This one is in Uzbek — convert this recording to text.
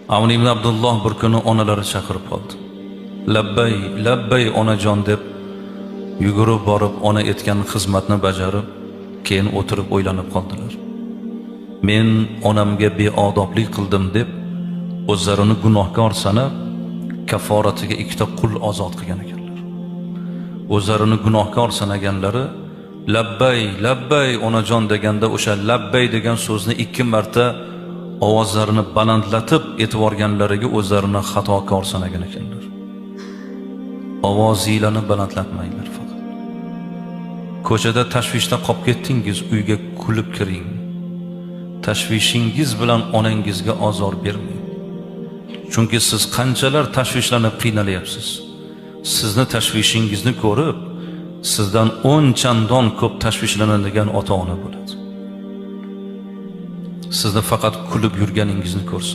Avn ibn Abdulloh bir kuni onalari chaqirib qoldi. "Labbay, labbay, onajon", deb yugurib borib, ona etgan xizmatni bajarib, keyin o'tirib o'ylanib qoldilar. "Men onamga beodoblik qildim", deb o'zlarini gunohkor sanab, kaforatiga ikkita qul ozod qilgan ekanlar. O'zlarini gunohkor sanaganlari "Labbay, labbay, onajon" deganda, o'sha "labbay" degan so'zni ikki marta ovozlarini balandlatib aytib o'zlarini xatokor sanagan ekanlar. Ovozinglarni balandlatmanglar faqat. Ko'chada tashvishda qolib ketdingiz, uyga kulib kiring. Tashvishingiz bilan onangizga ozor bermang. Chunki siz qanchalar tashvishlanib qiynalyapsiz. Sizni tashvishingizni ko'rib, sizdan 10 chandon ko'p tashvishlanadigan ota-ona bo'ladi. Sizni faqat kulib yurganingizni ko'rsin.